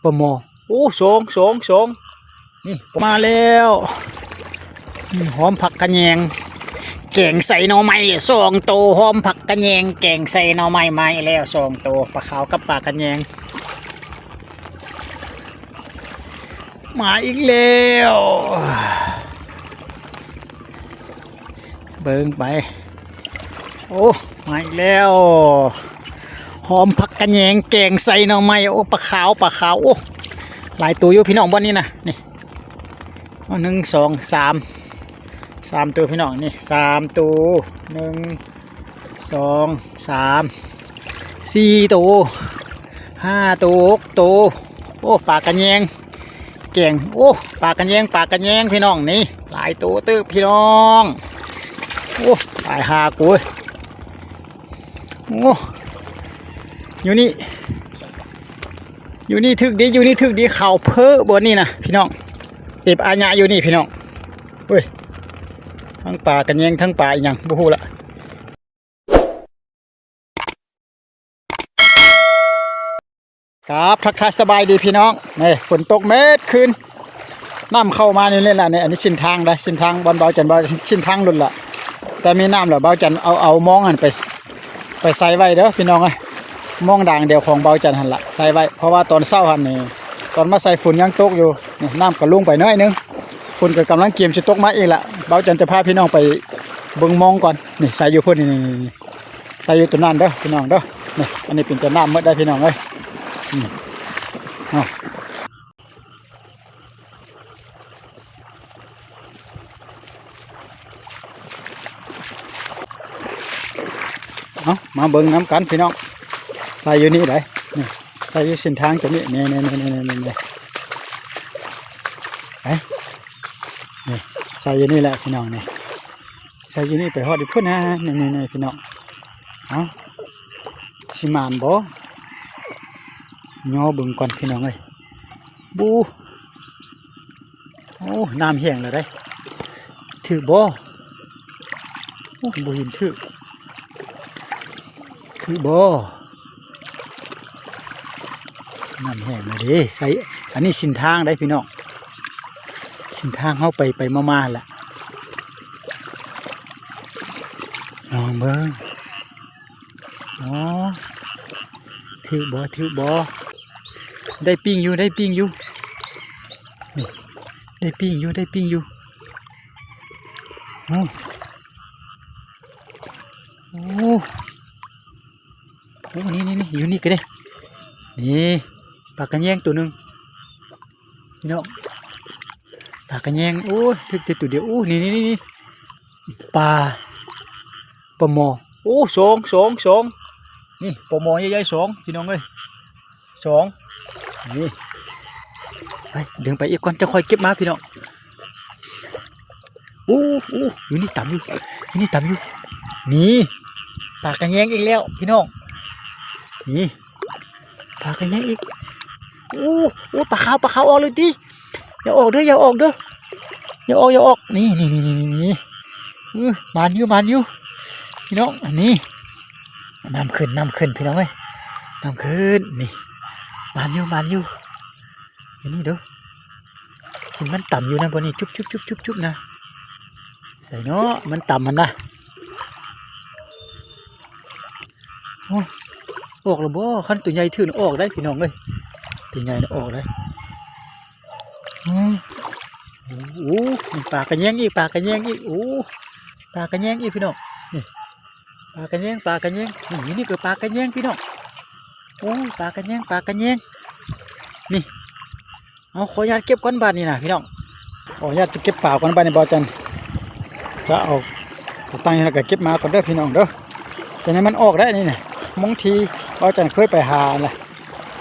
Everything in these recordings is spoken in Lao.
ປາໝໍ້ ໂອ້ ສອງ ສອງ ສອງ ນີ້ ມາແລ້ວ ອືມ ຫອມຜັກກະແຍງ ແກງໃສ່ໜໍ່ໄມ້ ສອງໂຕ ຫອມຜັກກະແຍງ ແກງໃສ່ໜໍ່ໄມ້ ມາອີກແລ້ວສອງໂຕ ປາຂາວກັບປາກະແຍງ ມາອີກແລ້ວ ເບິ່ງໄປ ໂອ້ ມາອີກແລ້ວ ຫອມຜັກກະແຍງ ແກງໃສ່ໜໍ່ໄມ້ ໂອ້ ປາຂາວ ປາຂາວ ໂອ້ ຫຼາຍໂຕຢູ່ພີ່ນ້ອງ ບ່ອນນີ້ນະ ນີ້ ໜຶ່ງ ສອງ ສາມ ສາມໂຕພີ່ນ້ອງ ນີ້ ສາມໂຕ ໜຶ່ງ ສອງ ສາມ ສີ່ໂຕ ຫ້າໂຕ ຫົກໂຕ ໂອ້ ປາກະແຍງ ແກງ ໂອ້ ປາກະແຍງ ປາກະແຍງພີ່ນ້ອງ ນີ້ ຫຼາຍໂຕເຕີບພີ່ນ້ອງ ໂອ້ ຕາຍຫ່າກູເອີຍ ໂອ້ ຢູ່ນີ້ ຢູ່ນີ້ຖືກດີ ຢູ່ນີ້ຖືກດີ ເຂົ້າເພີ້ບ່ອນນີ້ນະພີ່ນ້ອງ ເກັບອາຍະຢູ່ນີ້ພີ່ນ້ອງ ເອີຍ ທັງປາກະແຍງ ທັງປາອີ່ຫຍັງ ບໍ່ຮູ້ລະ. ກາບທັກທາຍສະບາຍດີພີ່ນ້ອງ ນີ້ຝົນຕົກເມັດຄືນ ນ້ຳເຂົ້າມາຢູ່ນີ້ລະ ນີ້ ອັນນີ້ເສັ້ນທາງໃດ ເສັ້ນທາງບ່ອນເບົາຈັນ ເບົາ ເສັ້ນທາງຫຼຸດລະ ແຕ່ມີນ້ຳລະ ເບົາຈັນເອົາ ເອົາມອງຫັ້ນໄປ ໄປໃສ່ໄວ້ເດີພີ່ນ້ອງເອີຍ ມອງດາງດຽວຂອງເບົາຈັນຫັ້ນລະ ໃສ່ໄວ້ ເພາະວ່າຕອນເຊົ້າຫັ້ນນີ້ ຕອນມາໃສ່ຝົນຍັງຕົກຢູ່ ນີ້ ນ້ຳກໍລົງໄປໜ້ອຍໜຶ່ງ ຝົນກໍກຳລັງກຽມຊິຕົກມາອີກລະ ເບົາຈັນຈະພາພີ່ນ້ອງໄປເບິ່ງມອງກ່ອນ ນີ້ ໃສ່ຢູ່ພຸ້ນ ນີ້ ນີ້ ນີ້ ໃສ່ຢູ່ຕົວນັ້ນເດີພີ່ນ້ອງເດີ ນີ້ ອັນນີ້ເປັນແຕ່ນ້ຳໝົດໄດ໋ພີ່ນ້ອງເອີຍ ອືມ ເອົາ ເອົາ ມາເບິ່ງນຳກັນພີ່ນ້ອງ ໃສ່ຢູ່ນີ້ໃດ໋ ນີ້ ໃສ່ຢູ່ເສັ້ນທາງຕົວນີ້ ນີ້ ນີ້ ໄປ ນີ້ ໃສ່ຢູ່ນີ້ແຫຼະພີ່ນ້ອງ ນີ້ ໃສ່ຢູ່ນີ້ໄປຮອດຢູ່ພຸ້ນນະ ນີ້ໆໆ ພີ່ນ້ອງ ເອົ້າ ຊິໝານບໍ່? ຍໍເບິ່ງກ່ອນພີ່ນ້ອງເອີຍ ບູ ໂອ້ ນ້ຳແຫ້ງແລ້ວເດ້ ຖືກບໍ່? ໂອ້ ບໍ່ເຫັນຖືກ ຖືກບໍ່? ນ້ຳແຫ້ງແລ້ວເດ້ ໃສ່ ອັນນີ້ເສັ້ນທາງໃດ໋ພີ່ນ້ອງ ເສັ້ນທາງເຮົາໄປໄປມາໆ ລະ ລອງເບິ່ງ ອໍ ຖືກບໍ່ ຖືກບໍ່? ໄດ້ປີ້ງຢູ່ ໄດ້ປີ້ງຢູ່ ນີ້ ໄດ້ປີ້ງຢູ່ ໄດ້ປີ້ງຢູ່ ໂອ້ ໂອ້ ໂອ້ ນີ້ໆໆ ຢູ່ນີ້ກໍໄດ້ ນີ້ ປາກະແຍງໂຕໜຶ່ງ ພີ່ນ້ອງ ປາກະແຍງ ໂອ້ຍ ຖືກແຕ່ໂຕດຽວ ໂອ້ ນີ້ໆໆ ປາ ປາໝໍ້ ໂອ້ ສອງ ສອງ ສອງ ນີ້ ປາໝໍ້ໃຫຍ່ໆ ສອງ ພີ່ນ້ອງເອີຍ ສອງ ນີ້ ໄປ ດຶງໄປອີກກ່ອນ ຈະຄ່ອຍເກັບມາ ພີ່ນ້ອງ ໂອ້ ໂອ້ ຢູ່ນີ້ຕຳຢູ່ ຢູ່ນີ້ຕຳຢູ່ ນີ້ ປາກະແຍງອີກແລ້ວ ພີ່ນ້ອງ ນີ້ ປາກະແຍງອີກ ໂອ້ ໂອ້ ປາຂາວ ປາຂາວ ອອກເລີຍຕິ ຢ່າອອກເດີ ຢ່າອອກເດີ ຢ່າອອກ ຢ່າອອກ ນີ້ ນີ້ ນີ້ ນີ້ ນີ້ ເອີ ໝານຢູ່ ໝານຢູ່ ພີ່ນ້ອງ ນີ້ ນ້ຳຂຶ້ນ ນ້ຳຂຶ້ນ ພີ່ນ້ອງເອີຍ ນ້ຳຂຶ້ນ ນີ້ ໝານຢູ່ ໝານຢູ່ ນີ້ເດີ ເຫັນມັນຕຳຢູ່ນະ ບ່ອນນີ້ ຈຸບໆໆໆນະ ໃສເນາະ ມັນຕຳຫັ້ນນະ ໂອ້ຍ ອອກແລ້ວບໍ່? ຄັນຕົວໃຫຍ່ຖືກນະ ອອກໄດ໋ພີ່ນ້ອງເອີຍ ຕົວໃຫຍ່ນະ ອອກໄດ໋ ອືມ ໂອ້ ປາກະແຍງອີກ ປາກະແຍງອີກ ໂອ້ ປາກະແຍງອີກ ພີ່ນ້ອງ ນີ້ ປາກະແຍງ ປາກະແຍງ ນີ້ ນີ້ກໍປາກະແຍງ ພີ່ນ້ອງ ໂອ້ ປາກະແຍງ ປາກະແຍງ ນີ້ ເອົາ ຂໍອະນຸຍາດເກັບກ່ອນບາດນີ້ນະພີ່ນ້ອງ ຂໍອະນຸຍາດຈະເກັບປາກ່ອນບາດນີ້ ບ່າວຈັນຈະເອົາຕັ້ງນີ້ ແລ້ວກໍເກັບມາກ່ອນເດີພີ່ນ້ອງເດີ ຈັ່ງໃດມັນອອກໄດ້ນີ້ນະ ມອງທີ່ບ່າວຈັນເຄີຍໄປຫາຫັ້ນແຫຼະ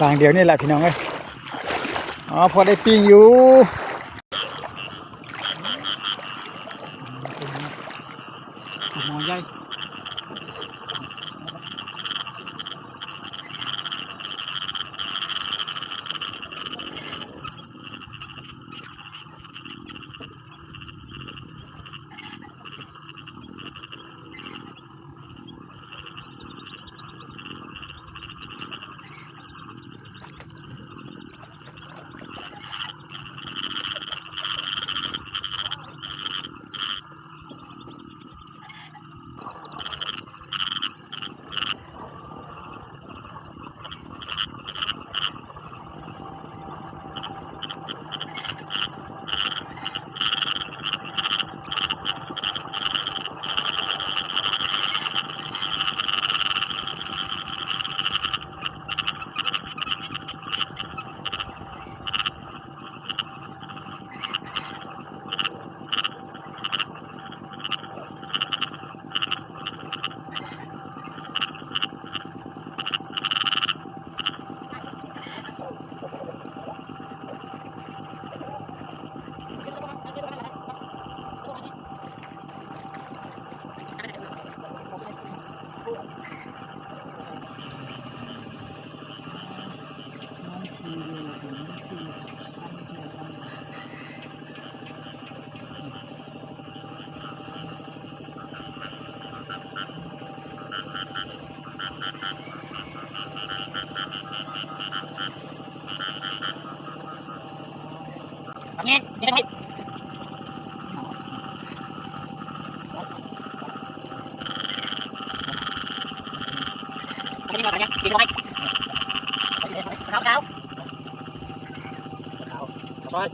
ດາງດຽວນີ້ແຫຼະພີ່ນ້ອງເອີຍ ອໍ ພໍໄດ້ປີ້ງຢູ່ ໝໍໃຫຍ່. ປາກແຍງ ເຮັດຈັ່ງໃດ ຂາວໆ ຂາວ ຊອຍ.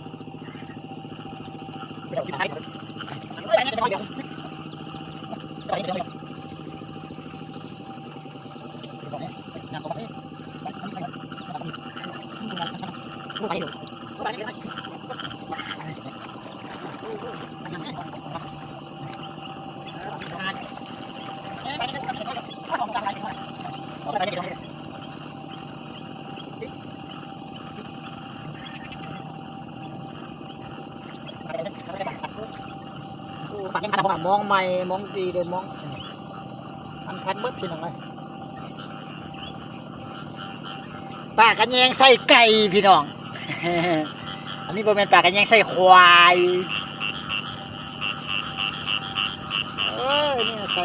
ມອງໃໝ່ ມອງດີເດີ ມອງ ມັນພັນເບິດພີ່ນ້ອງເອີຍ. ປາກະແຍງໃສ່ໄກ່ພີ່ນ້ອງ ອັນນີ້ບໍ່ແມ່ນປາກະແຍງໃສ່ຄວາຍ ເອີ ນີ້ໃສ່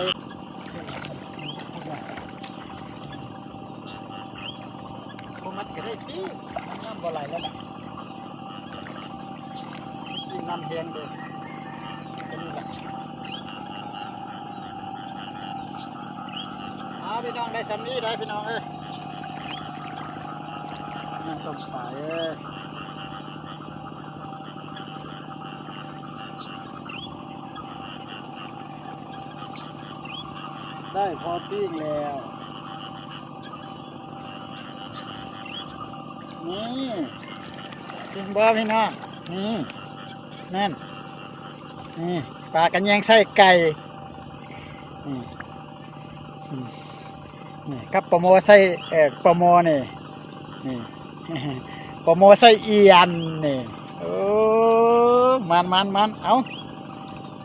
ບໍ່ມັດກໍໄດ້ຕິ ນ້ຳບໍ່ໄຫຼແລ້ວນະ ກິນນ້ຳແຫ້ງເດ້ ຕົວນີ້ລະ. ເອົາ ພີ່ນ້ອງ ໄດ້ສ່ຳນີ້ໄດ໋ພີ່ນ້ອງເອີຍ ນ້ຳຕົ້ມປາເອີຍ. ໄດ້ພໍປີ້ງແລ້ວ ນີ້ ເຫັນບໍ່ພີ່ນ້ອງ ນີ້ ນັ້ນ ນີ້ ປາກະແຍງໃສ່ໄກ່ ນີ້ ອືມ ນີ້ກັບປາມໍໃສ່ ເອີ ປາມໍນີ້ ນີ້ ປາມໍໃສ່ອຽນນີ້ ໂອ້ ໝານໆໆ ເອົາ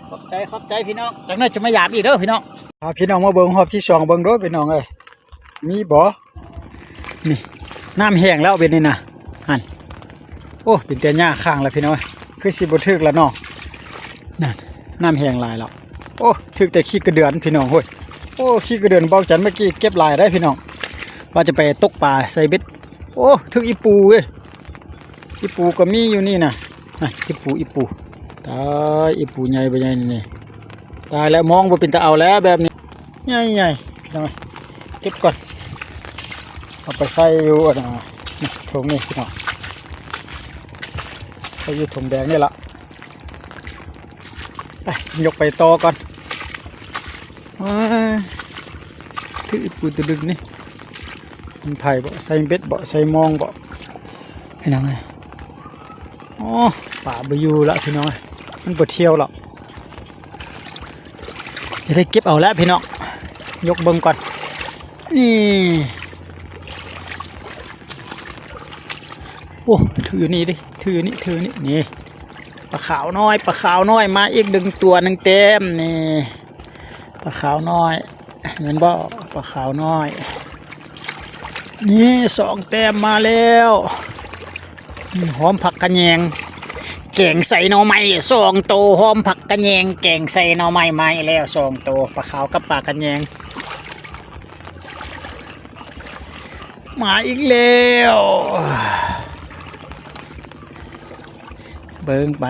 ຂອບໃຈ ຂອບໃຈພີ່ນ້ອງ ຈັກໜ້ອຍຈະມາຢາມອີກເດີພີ່ນ້ອງ. ພາພີ່ນ້ອງມາເບິ່ງຮອບທີສອງເບິ່ງເດີພີ່ນ້ອງເອີຍ ມີບໍ່? ນີ້ ນ້ຳແຫ້ງແລ້ວເວັນນີ້ນະ ຫັ້ນ ໂອ້ ເປັນແຕ່ຫຍ້າຄ້າງແລ້ວພີ່ນ້ອງເອີຍ ຄືຊິບໍ່ຖືກລະເນາະ ນັ້ນ ນ້ຳແຫ້ງຫຼາຍແລ້ວ. ໂອ້ ຖືກແຕ່ຂີ້ກະເດືອນພີ່ນ້ອງເອີຍ ໂອ້ ຂີ້ກະເດືອນເບົາຈັນ ເມື່ອກີ້ເກັບຫຼາຍໄດ໋ພີ່ນ້ອງ ວ່າຈະໄປຕົກປາໃສ່ເບັດ ໂອ້ ຖືກອີປູເວີຍ ອີປູກໍມີຢູ່ນີ້ນະ ນະ ອີປູ ອີປູ ຕາຍ ອີປູໃຫຍ່ບໍ່ໃຫຍ່ນີ້ ຕາຍແລ້ວ ມອງບໍ່ເປັນຕາເອົາແລ້ວແບບນີ້ ໃຫຍ່ໆ ພີ່ນ້ອງເອີຍ ເກັບກ່ອນ ເອົາໄປໃສ່ຢູ່ອັນ ນະ ຖົງນີ້ພີ່ນ້ອງ ໃສ່ຢູ່ຖົງແດງນີ້ລະ ໄປ ຍົກໄປຕໍ່ກ່ອນ ວ້າຍ ຖືກອີປູຕົວດຶງນີ້ ມັນໃຜບໍ່ ໃສ່ເບັດບໍ່ ໃສ່ມອງບໍ່ ພີ່ນ້ອງເອີຍ ໂອ້ ປາບໍ່ຢູ່ລະພີ່ນ້ອງເອີຍ ມັນບໍ່ທ່ຽວລະ ຈະໄດ້ເກັບເອົາແລ້ວພີ່ນ້ອງ ຍົກເບິ່ງກ່ອນ ນີ້ ໂອ້ ຖືຢູ່ນີ້ເດ້ ຖືຢູ່ນີ້ ຖືຢູ່ນີ້ ນີ້ ປາຂາວນ້ອຍ ປາຂາວນ້ອຍ ມາອີກໜຶ່ງຕົວ ໜຶ່ງແຕ້ມ ນີ້ ປາຂາວນ້ອຍ ເຫັນບໍ່ ປາຂາວນ້ອຍ ນີ້ ສອງແຕ້ມມາແລ້ວ ອືມ ຫອມຜັກຂະແຍງ ແກງໃສ່ໜໍ່ໄມ້ສອງໂຕ ຫອມຜັກຂະແຍງ ແກງໃສ່ໜໍ່ໄມ້ ມາອີກແລ້ວສອງໂຕ ປາຂາວກັບປາຂະແຍງ ມາອີກແລ້ວ ເບິ່ງໄປ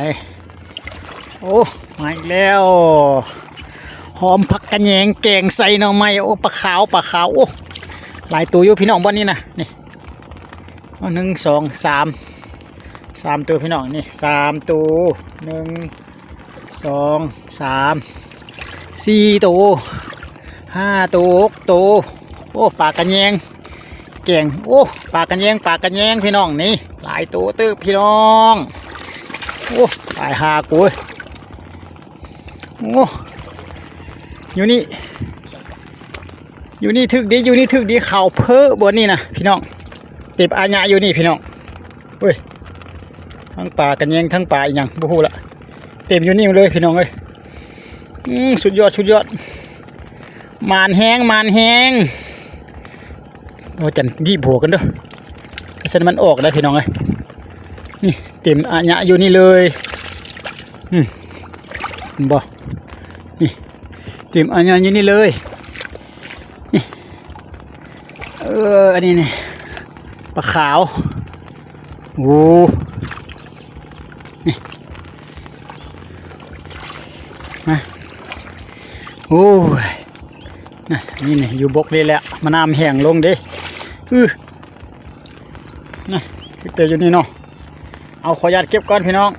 ໂອ້ ມາອີກແລ້ວ ຫອມຜັກຂະແຍງ ແກງໃສ່ໜໍ່ໄມ້ ໂອ້ ປາຂາວ ປາຂາວ ໂອ້ ຫຼາຍໂຕຢູ່ພີ່ນ້ອງ ບ່ອນນີ້ນະ ນີ້ ໜຶ່ງ ສອງ ສາມ ສາມໂຕພີ່ນ້ອງ ນີ້ ສາມໂຕ ໜຶ່ງ ສອງ ສາມ ສີ່ໂຕ ຫ້າໂຕ ຫົກໂຕ ໂອ້ ປາກະແຍງແກງ ໂອ້ ປາກະແຍງ ປາກະແຍງພີ່ນ້ອງ ນີ້ ຫຼາຍໂຕເຕີບພີ່ນ້ອງ ໂອ້ ຕາຍຫ່າກູເອີຍ ໂອ້ ຢູ່ນີ້ ຢູ່ນີ້ຖືກດີ ຢູ່ນີ້ຖືກດີ ເຂົ້າເພີ້ບ່ອນນີ້ນະພີ່ນ້ອງ ເຕັມອາຍະຢູ່ນີ້ພີ່ນ້ອງ ເອີຍ ທັງປາກະແຍງ ທັງປາອີ່ຫຍັງບໍ່ຮູ້ລະ ເຕັມຢູ່ນີ້ເລີຍພີ່ນ້ອງເອີຍ ອືມ ສຸດຍອດ ສຸດຍອດ ໝານແຮງ ໝານແຮງ ໂອ້ ຈັນກີບຫົວກັນເດີ ຊັ້ນມັນອອກໄດ້ພີ່ນ້ອງເອີຍ ນີ້ ເຕັມອາຍະຢູ່ນີ້ເລີຍ ອືມ ເຫັນບໍ່ ນີ້ ເຕັມອາຍະຢູ່ນີ້ເລີຍ ນີ້ ເອີ ອັນນີ້ນີ້ ປາຂາວ ໂອ້ ນີ້ ມາ ໂອ້ຍ ນະ ນີ້ ນີ້ ຢູ່ບົກນີ້ແຫຼະ ມານ້ຳແຫ້ງລົງເດ້ ອື ນະ ເກັບແຕ່ຢູ່ນີ້ເນາະ ເອົາ ຂໍອະນຸຍາດເກັບກ່ອນພີ່ນ້ອງ.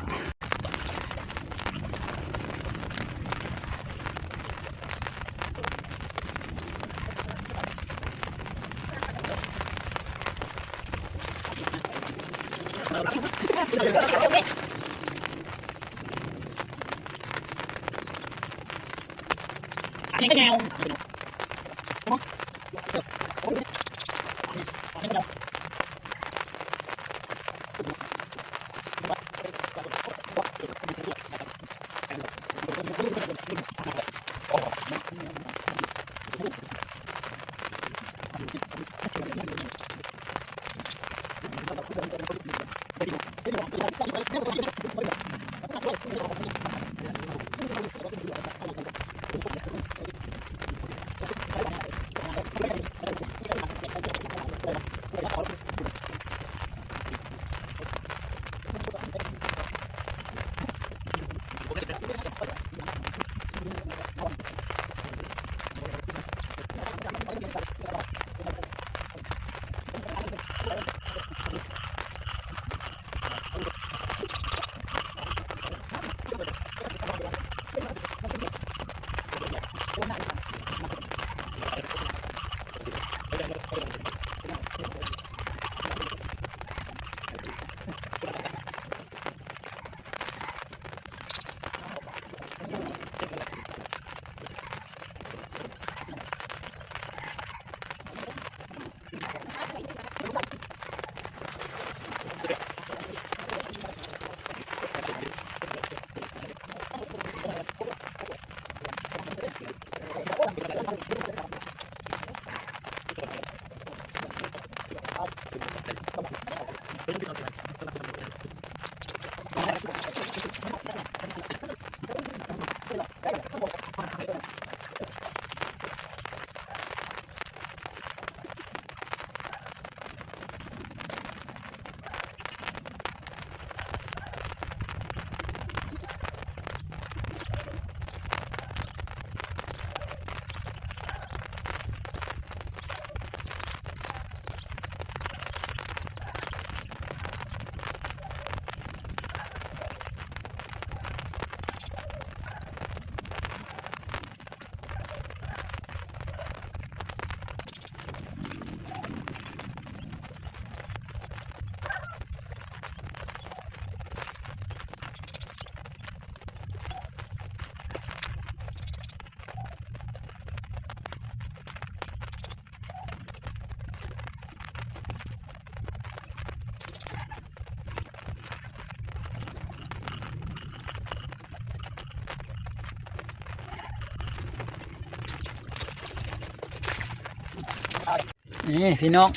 ນີ້ພີ່ນ້ອງ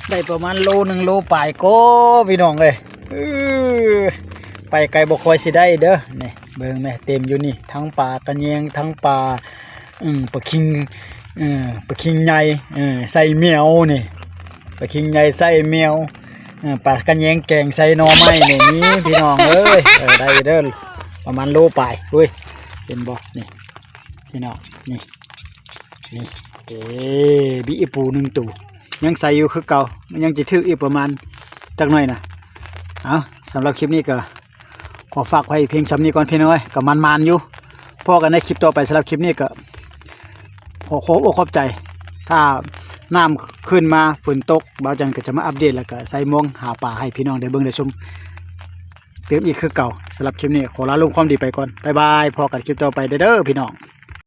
ໄດ້ປະມານໂລໜຶ່ງ ໂລປາຍກໍພີ່ນ້ອງເອີຍ ເອີ ໄປໄກບໍ່ຄ່ອຍຊິໄດ້ເດີ ນີ້ເບິ່ງແມ້ ເຕັມຢູ່ນີ້ ທັງປາກະແຍງ ທັງປາ ອືມ ປາຄິງ ເອີ ປາຄິງໃຫຍ່ ເອີ ໄຊແມວນີ້ ປາຄິງໃຫຍ່ໄຊແມວ ເອີ ປາກະແຍງແກງໃສ່ໜໍ່ໄມ້ນີ້ ມີພີ່ນ້ອງເອີຍ ເອີ ໄດ້ເດີ ປະມານໂລປາຍ ເອີຍ ເຫັນບໍ່ ນີ້ ພີ່ນ້ອງ ນີ້ ນີ້ ເອີ ມີອີ່ປູໜຶ່ງໂຕ ຍັງໃສຢູ່ຄືເກົ່າ ມັນຍັງຈະຖືກອີກປະມານຈັກໜ້ອຍນະ ເອົາ ສຳລັບຄລິບນີ້ກໍ ຂໍຝາກໄວ້ພຽງສ່ຳນີ້ກ່ອນພີ່ນ້ອງເອີຍ ກໍໝານໆຢູ່ ພໍ້ກັນໃນຄລິບຕໍ່ໄປ ສຳລັບຄລິບນີ້ກໍຂໍຂອບອົກຂອບໃຈ ຖ້ານ້ຳຂຶ້ນມາ ຝົນຕົກ ບ່າວຈັນກໍຈະມາອັບເດດ ແລ້ວກໍໃສ່ມອງຫາປາໃຫ້ພີ່ນ້ອງໄດ້ເບິ່ງໄດ້ຊົມຕື່ມອີກຄືເກົ່າ ສຳລັບຄລິບນີ້ຂໍລາລົມຄວາມດີໄປກ່ອນ ບາຍບາຍ ພໍ້ກັນຄລິບຕໍ່ໄປເດີພີ່ນ້ອງ.